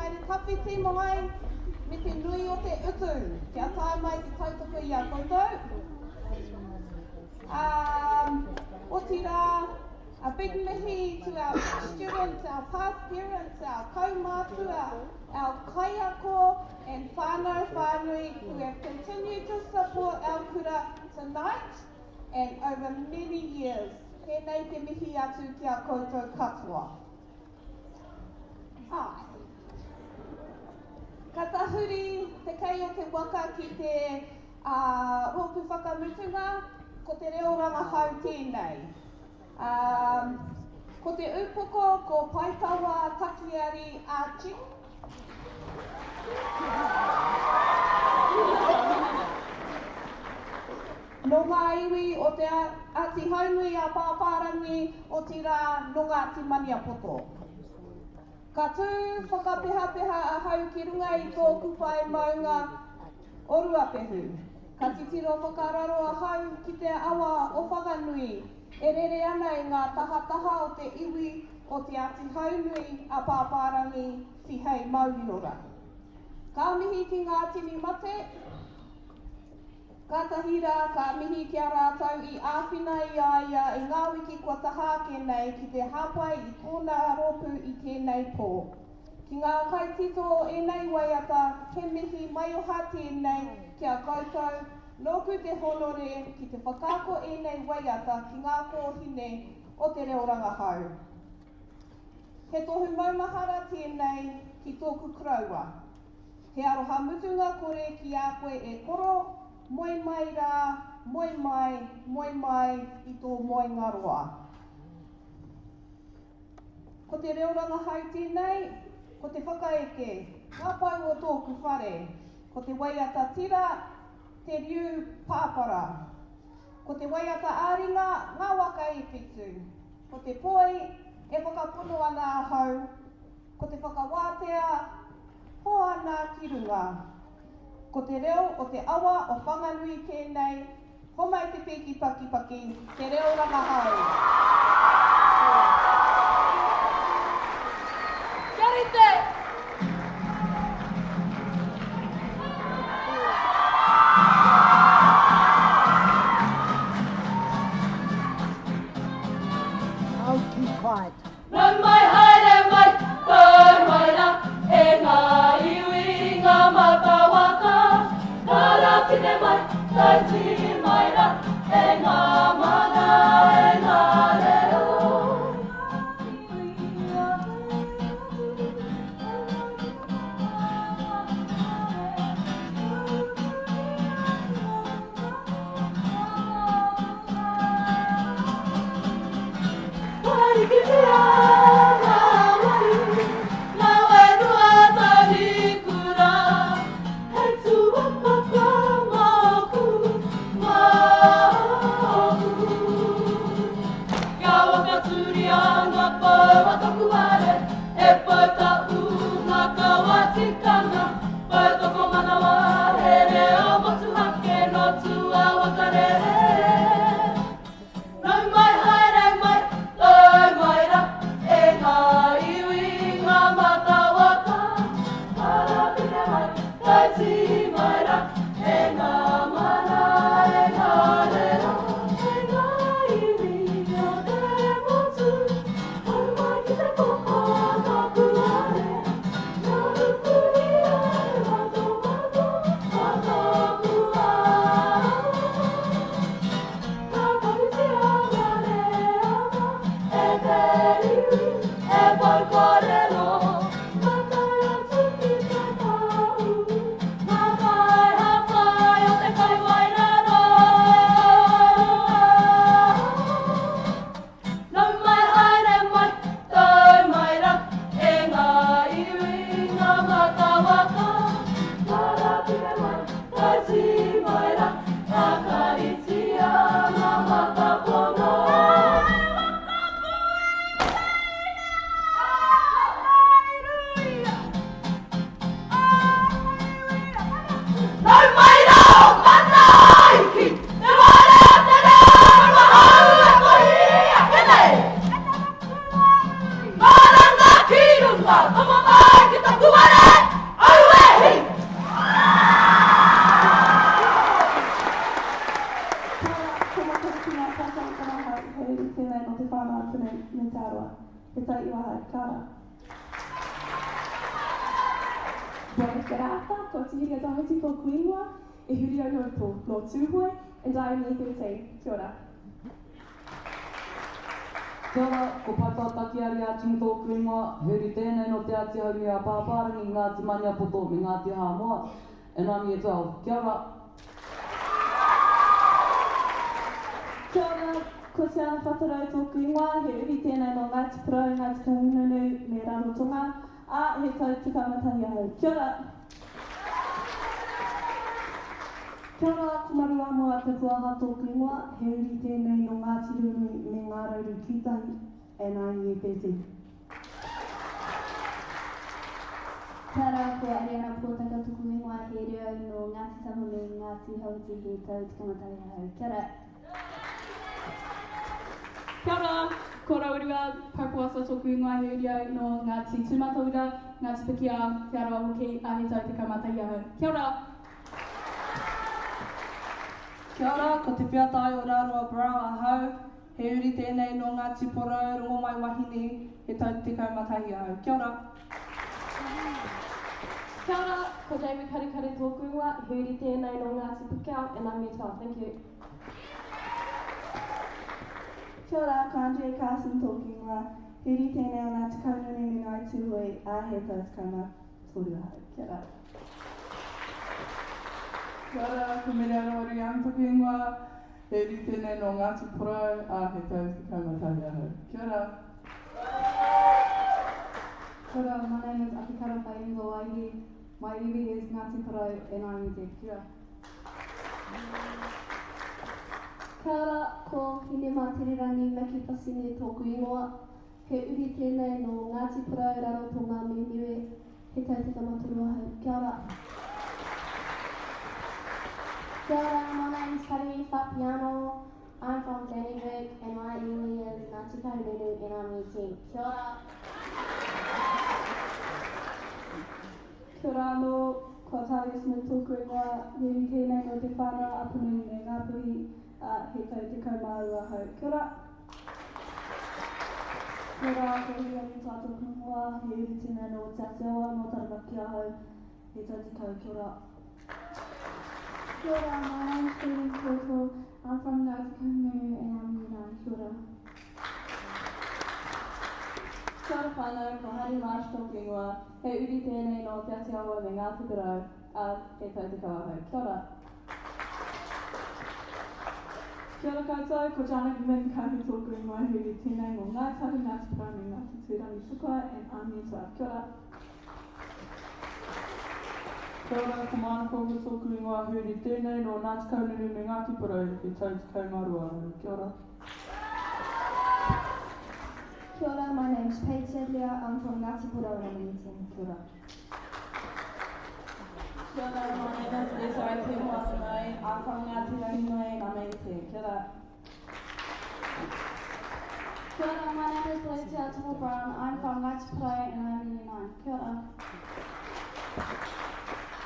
haere tawhiti mai me te nui o te utu kia tae mai te tautoko i a koutou. Um, otirā, a big mihi to our students, our past parents, our kaumātua, our kaiako and whānau whānui who have continued to support our kura tonight and over many years. Tēnei te mihi atu ki a koutou katoa. Ai. Ka tahuri te kei o te waka ki te uh, rōpū whakamutunga, ko te reo rangahau tēnei. Um, ko te upoko ko Paetawa Takiari Archie. Nō ngā iwi o Te Āti Haunui a Pāpārangi, otirā nō Ngāti Maniapoto. Ka tū whakapehapeha ahau ki runga i tōku pae maunga o Ruapehu. Ka titiro whakararo ahau ki te awa o Whanganui e rere ana i ngā tahataha o te iwi o Te Āti Haunui a Pāpārangi Tihei Mauriora. Ka mihi ki ngā tini mate, Kātahi rā ka mihi ki a rātou i āwhina i a ia i ngā wiki kua taha ake nei ki te hāpai i tōna rōpū i tēnei pō. Ki ngā kaitito o ēnei waiata, he mihi maioha tēnei ki a koutou, nōku te honore ki te whakaako ēnei waiata ki ngā kōhine o te reo rangahau. He tohu maumahara tēnei ki tōku koroua. He aroha mutunga kore ki a koe e koro, moe mai rā, moe mai, moe mai i tō moenga roa. Ko te reo rangahau tēnei, ko te whakaeke, ngā pou o tōku whare, ko te waiata tira, te riu pāpara. Ko te waiata ā-ringa, ngā waka e whitu. Ko te poi, e whakapono ana ahau, ko te whakawātea, Hoana ki runga. Ko te reo o te awa o Whanganui tēnei, homai te pīki pakipaki, te reo rangahau. Kia rite! I'll keep quiet. Nau mai haere mai, tau mai rā, e ngā iwi, ngā mata waka, Karatine mai, tautī mai rā, e ngā mana, e ngā reo. Wharikitia ngā wai, ngā wairua taurikura, hei tūāpapa māku, māku. Kia whakatūria ngā pou a toku whare, he pou tapu ngā kawa tikanga, pou tokomanawa, he reo motuhake nō tua waka rere. Nau mai haere mai, tau mai ra, e ngā iwi, ngā mata waka, Karapine mai, tautī mai ra, e ngā mana, e ngā reo, e ngā iwi o te motu, Hau mai ki te poko a ngā puare, Ngā rupuri Te Rāapa, ko Tihiria Doherty tōku ingoa, e huri au nō tō, nō Tūhoe, and I am year 13. Kia ora. Kia ora, ko Paepae Takiari Arching tōku ingoa, he uri tēnei nō Te Āti Haunui-a-Pāpārangi, Ngāti Maniapoto me Ngāti Hāmoa, and I'm year 12. Kia ora. Kia ora, ko Tiana Whatarau tōku ingoa, he uri tēnei nō Ngāti Porou, Ngāti Kahungunu me Rarotonga, ā, he tau 11 ahau. Kia ora! Kia ora, ko Maruamoa Te Puaha tōku ingoa, he uri tēnei nō Ngāti Ruanui me Ngā Rauru Kītahi, and I'm year 13. Kia ora, ko Ariana Potaka toku ingoa, he reo no Ngati Tahu me Ngati Hauiti he tau 11 ahau. Kia ora. Kia ora, ko Raurua Parpuasa toku ingoa, he uri au no Ngati Tumataura, Ngati Pikiao, Te Arawa hoki, a he tau 11 ahau. Kia ora. Kia ora, ko Te Whiatai o Raroa Brown ahau, he uri tēnei nō Ngāti Porou, Rongomaiwahine, he tau 11 ahau. Kia ora. Kia ora, ko Jamie Karekare tōku ingoa, he uri tēnei nō Ngāti Pukau, and I'm year 12. Thank you. Kia ora, ko Andrea Carson tōku ingoa, he uri tēnei o Ngāti Kahungunu me Ngāi Tūhoe, ā, he tau 13 ahau. Kia ora. Kia ora, ko Mereana Waru Young toku ingoa, he uri tēnei nō Ngāti Porou, ā, he tau 11 ahau. Kia ora. Kia ora, my name is Apikara Whaingo Waihi, my iwi is Ngāti Porou and I'm year 10. Kia ora. Kia ora, ko Hinematererangi Maki Pasine tōku ingoa, he uri tēnei nō Ngāti Porou Rarotonga me Niue, he tau 13 ahau. Kia ora. Kia ora, my name is Karimi Fapiano, I'm from Dannevirke and my iwi is Ngāti Kahungunu and I'm year 10. Kia ora. Kia ora anō, ko Ataria Smith tōku ingoa, he uri tēnei nō Te Whānau Apanui me Ngāpuhi, ā, he tau 12 ahau. Kia ora. Kia ora, ko Hiriani Tā tōku ingoa, he uri tēnei nō Te Atiawa, nō Taranaki ahau, he tau 10, kia ora. Kia ora, my name is Katie Toto, I'm from Ngāti Kahungunu and I'm year 9, kia ora. Kia ora whānau, ko Hari Marsh tōku ingoa, he uri tēnei nō Te Atiawa me Ngāti Porou, ā, he tau 10 ahau. Kia ora. Kia ora koutou, ko Janet Min Kahu tōku ingoa, he uri tēnei nō Ngāi Tahu, Ngāti Porou me Ngāti Tūrangitukua, and I'm year 12. Kia ora. Kia ora, ko Mana Kōka tōku ingoa, he uri tēnei nō Ngāti Kahungunu me Ngāti Porou, he tau 12 ahau. Kia ora. Kia ora, my name's Paige Sadlier, I'm from Ngāti Porou and I'm year 10. Kia ora. Kia ora, my name is Desiree Te Moananui, I'm from Ngāti Ranginui and I'm year 10. Kia ora. Kia ora, my name is Valencia Tupou Brown, I'm from Ngāti Porou and I'm year 9. Kia ora.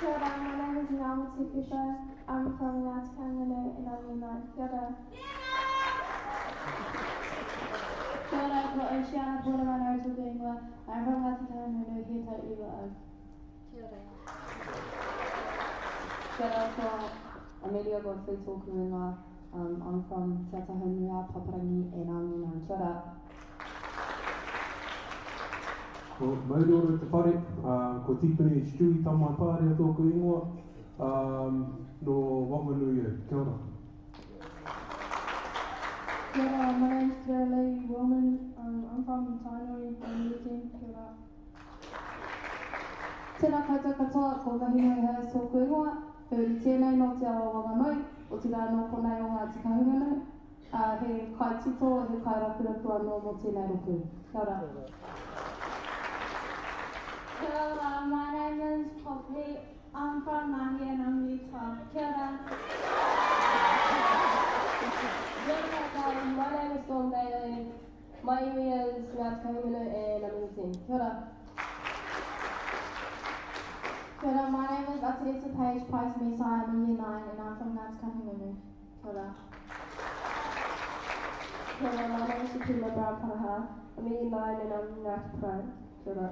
Kia ora, my name is Ngāmotu Fisher, I'm from Ngāti Kahungunu and I'm year 9. Kia ora. Kia ora, ko Oceana Pōramano tōku ingoa, I'm from Ngāti Kahungunu, he tau iwa au. Kia ora. Kia ora, ko Amelia Godfrey tōku ingoa, I'm from Te Atihaunui-a-Paparangi and I'm year 9. Kia ora. Ko Mauriora te whare, ko Tipene Stewie Tamai Pārea tōku ingoa, nō Wanganui au. Kia ora. Kia ora, my name's Tara Lee Willman, I'm from Tainui, I'm year 10. Kia ora. Tēnā koutou katoa, ko Mahinui Harris tōku ingoa, he uri tēnei nō Te Awa Wanganui, otirā nō konei o Ngāti Kahungunu, he kaitito, he kairapurapu anō mō tēnei rōpū. Kia ora. Kia ora, my name is Poppy, I'm from Mahi and I'm year 12. Kia ora. Kia ora koutou, my name is Dawn Bailey, my iwi is Ngāti Kahungunu and I'm year 10. Kia ora. Kia ora, my name is Atareta Page Price Mesa, I'm in year 9 and I'm from Ngāti Kahungunu. Kia ora. Kia ora, my name is Shakima Brown Paraha, I'm in year 9 and I'm Ngāti Porou. Kia ora.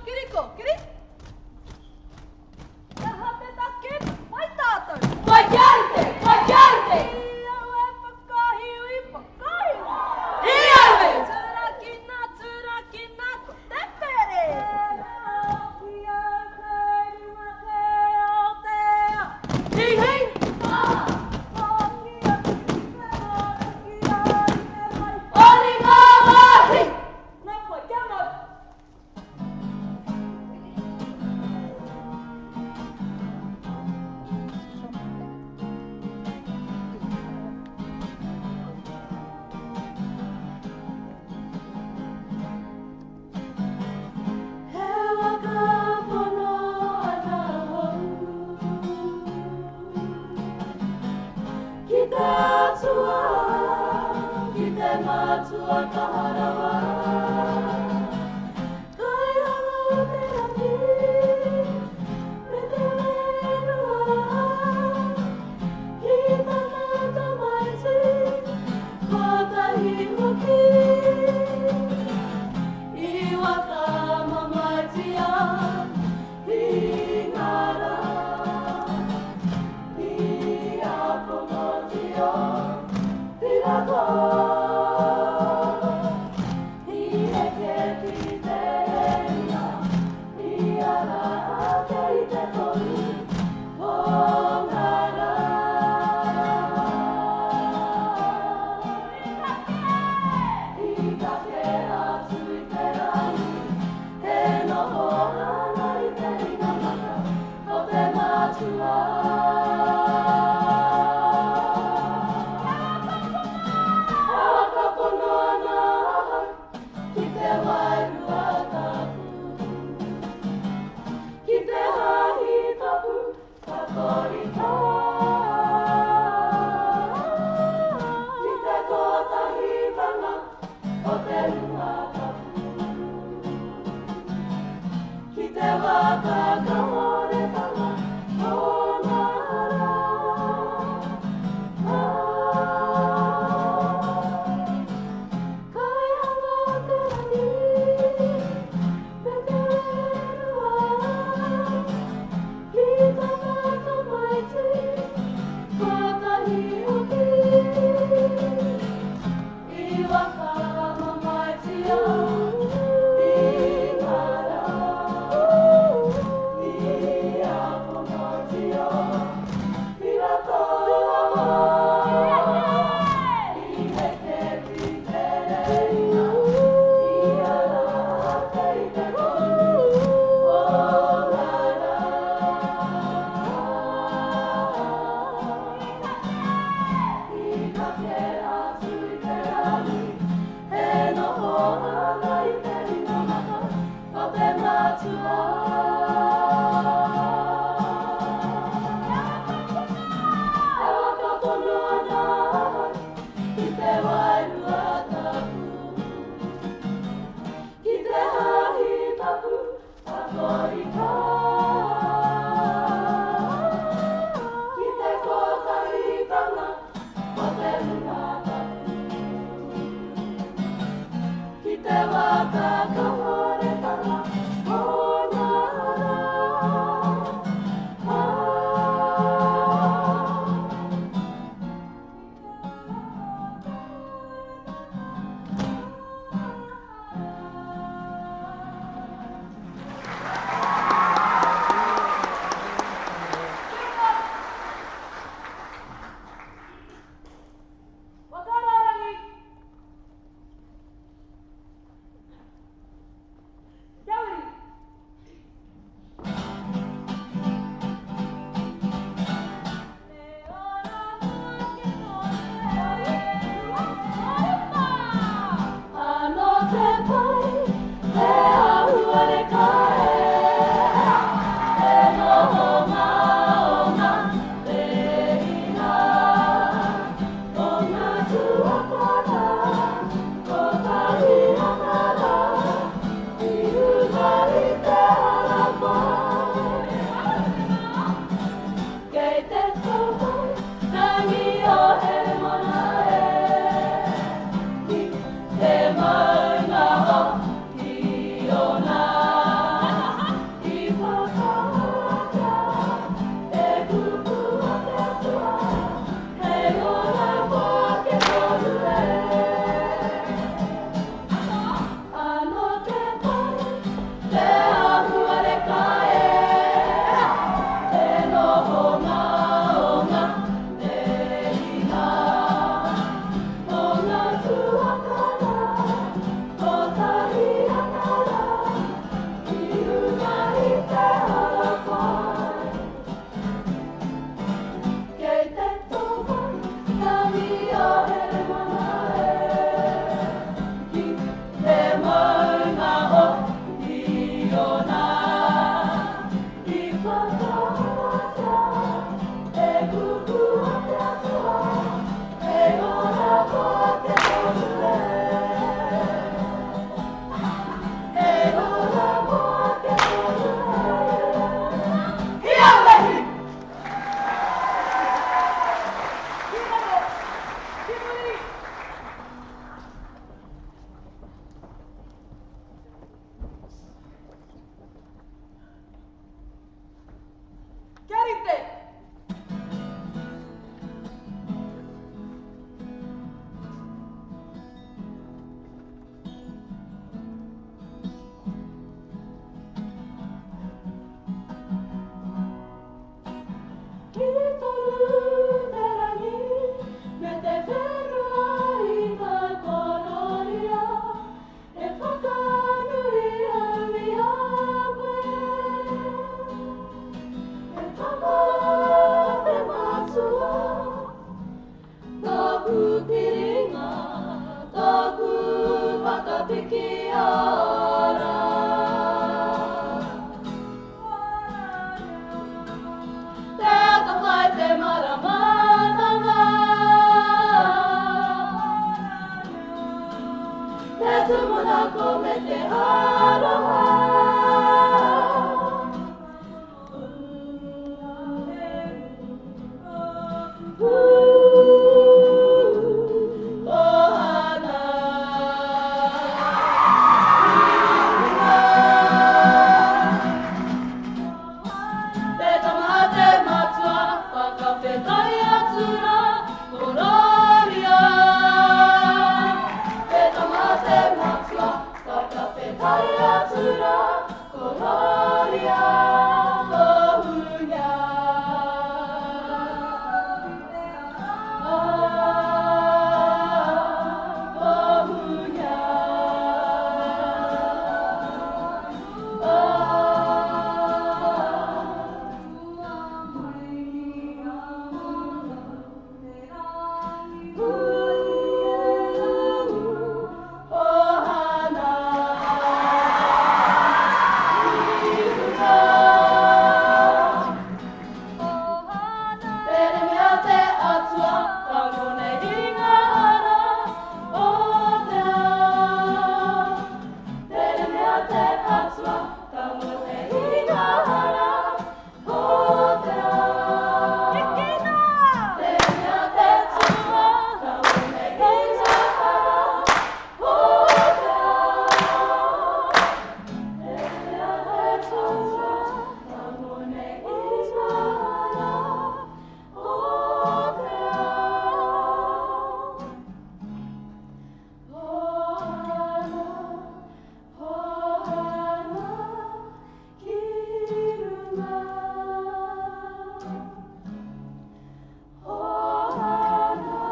Kiri ko, kiri. Te aha te take, wai tātou. Wai kia rite, wai kia rite. I au e whakahiwi, whakahiwi. I au e. Turakina, turakina, ko te pere. Tēnā hoki au kei runga kei Aotea. Hi hi. Ori ngā wāhi! Nā koe, kia mau! He waka pono ana hou Ki te Atua, ki te Matua kaha rawa. Kaihanga o te rangi me te whenua, Ki tana tamaiti, kotahi hoki. I whakamamaetia i ngā rā, i ākongatia i rako, i eke ki te ringa, i ara ake i te toru o ngā rā. I kake atu i te rangi, e noho ana i te ringa mata o te Matua. E whakapono ana ahau ki te Wairua Tapu, ki te Hāhi Tapu Katorika, ki te kotahitanga o te hunga tapu, ki te waka kahoretanga o ngā rā. Kaihanga o te rangi me te whenua, ki tana tamaiti, kotahi hoki. I whakamamaetia i ngā rā, i ākongatia i roto. I heke ki te rerenga, i ara ake i te toru o ngā rā. I kake atu i te rangi, e noho ana i te ringa mata o te Matua. E whakapono ana ahau ki te Wairua Tapu, ki te Hāhi Tapu Katorika, ki te kotahitanga o te hunga tapu, ki te waka kahoretanga o ngā rā. Whakararangi! Kia uri! Anō te pai, te āhuareka e, te noho maonga, te ringa. O ngā tuakana, kotahi ana rā, i runga i te harapai. Kei te kōwhai, rangi o Heremona e, ki te maunga o Hiona. Kura, Kororia, Kohunya. Kohunya. Ohana, Tere mea te atua, tango nei i ngā ara o te ao. Tere mea te atua, tango nei i ngā ara o te ao. Tere mea te atua, tango nei i ngā ara o te ao. Tere mea te atua, tango nei i ngā ara o te ao. Ohana, ohana, ki runga. Ohana,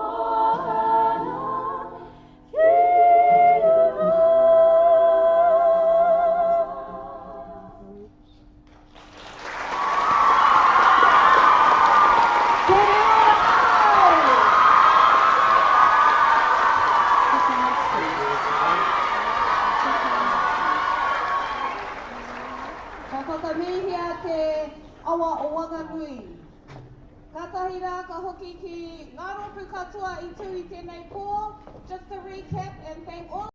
ohana, ki runga. Te reo rau! Ka whakamihia te awa o Wanganui. Kātahi rā ka hoki ki ngā rōpū katoa i tū i tēnei pō. Just to recap and thank all